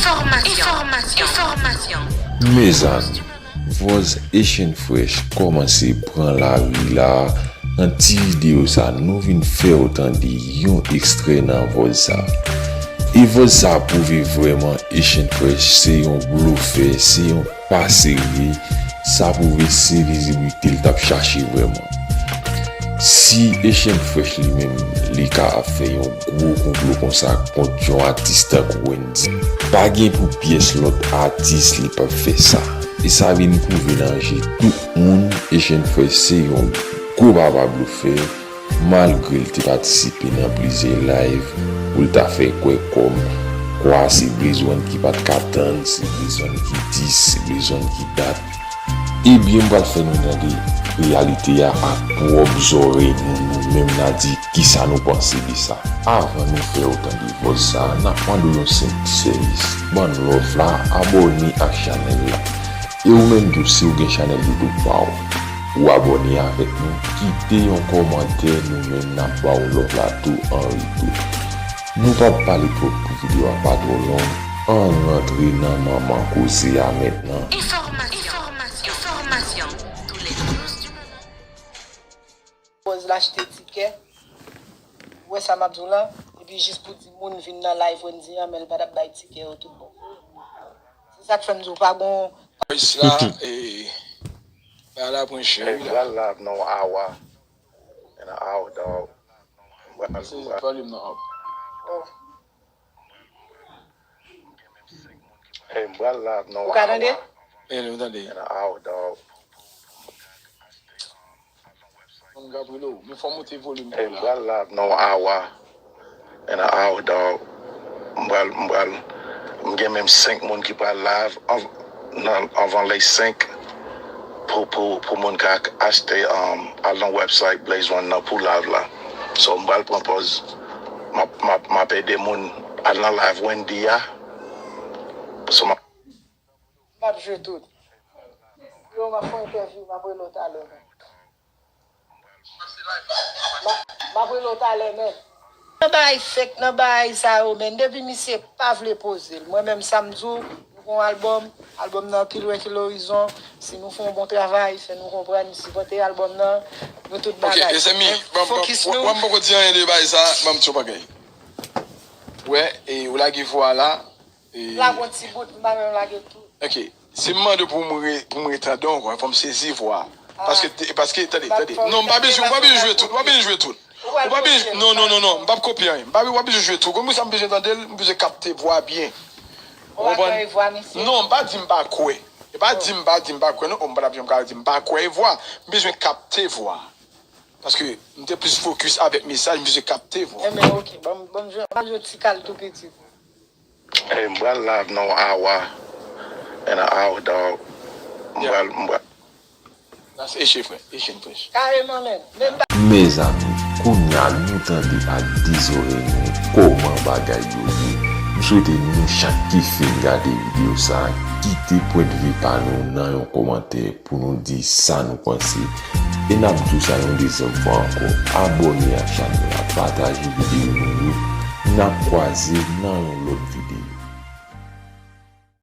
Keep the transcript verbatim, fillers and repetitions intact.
Enfòmasyon. Enfòmasyon. Enfòmasyon. Mezanmi, vòz Echann Fresh kòmanse pran lari la. Nan ti videyo sa, nou vin fè w tande yon ekstrè nan vòz sa. E vòz sa pwouve vrèman Echann Fresh se yon blofè, se yon pa serye. Sa pwouve se viziblite l t ap chache vrèman. Si Echann Fresh li menm, li ka ap fè yon gwo konplo konsa kont yon atis tankou Wendy, pa gen pou pyès lòt atis li p ap fè sa. E sa vin pwouve nan je tout moun, Echann Fresh se yon gwo papa blofè, malgre l te patisipe nan plizyè live pou l ta fè kwè kòm kwa se Blaze One ki pa t ka tann, se Blaze One ki dis, se Blaze One ki dat. Ebyen, m pral fè nou tande reyalite a ak pwòp zòrèy nou, nou menm n a di kisa nou panse de sa. Avan nou fè w tande vòz sa, n ap mande w yon senp ti sèvis. Ban n love la, abòne ak chanèl la. E ou menm tou, si w gen chanèl YouTube pa w, ou abòne avèk nou, kite yon kòmantè, nou menm n ap ba w love la tou an retou. Nou p ap pale twòp pou videyo a pa twò long, ann rantre nan manman koze a mentnan. Enfòmasyon. Enfòmasyon. Enfòmasyon. Tous les news du moment. Bòz l achte tikè. Ou wè sa m ap di w la? Epi jis pou di moun vin nan live Wendy an, men l pa t ap bay tikè yo tout bon. Se sa k fè m di w pa gon. Voice la, e, ba la pran chè, Hey, wi la. Bra live nan yon awa. In an awa, dog. Bra, Se bra. volume nan up. Oh. Hey, bra live nan Ou yon ka tande? Awa. E, nou tande. In an awa, dog. Moun Gabrilo, men fò moute volume Hey, pou la. Bra live nan yon awa. In an awa, dog. M pral, m pral, m gen menm senk moun ki pral live av, nan, avan lè senk pou, pou, pou moun ka achte, um, al nan website Blaze One nan pou live la. So, m pral pran pòz. M ap, m ap, m ap ede moun al nan live Wendy a. So, m ap M ap jwe tout. Yo, m ap fè yon entèvyou, m ap rele w talè, men. M ap, m ap rele w talè, men. Nan bagay fake, nan bagay sa yo, men. Depi misye pa vle poze l. Mwen menm, sa m di w, nou gon albòm, albòm nan pi lwen ke lorizon. Si nou fè yon bon travay, fè nou konprann, sipòte albòm nan, nou tout Ok, bagay. e se mi, Men fokis nou. Mwen poko di anyen de bagay sa, ban m ti bagay. Wè, e ou lage vwa la. E, Lage yon ti bout, m pa menm lage tout. ok, si m mande pou m re, pou m retande ankò, fò m sezi vwa. Paske, paske, tande, tande. Non, m pa bezwen, ou pa bezwen jwe tout, ou pa bezwen jwe tout. Ou pa bezwen, non, non, non, non, m p ap kopye anyen. M pa, ou pa bezwen jwe tout. Konn sa m bezwen tande l, m bezwen kapte vwa byen. Ou pa kwè vwa misye? Non, m pa di m pa kwè. E pa di m pa di m pa kwè, non, m pa t ap janm ka di m pa kwè e vwa. M bezwen kapte vwa. Paske m te plis fokis avèk mesaj, m bezwen kapte vwa. Enben, ok, ban m, ban m jwe, ban m jwe ti kal tou piti. Hey, m pral live nan yon awa. In an awa, dog. M pral, m pral. That's Echann Fresh, Echann Fresh. Kareman, men. Men m pa Mezanmi, kounye a nou tande ak de zòrèy nou kòman bagay yo ye. M swete nou chak ki fin gade videyo sa, kite pwennvi pa nou nan yon kòmantè pou nou di sa nou panse. E n ap di w sa yon dezyèm fwa ankò, abòne ak chanèl la, pataje videyo nou yo. N ap kwaze nan yon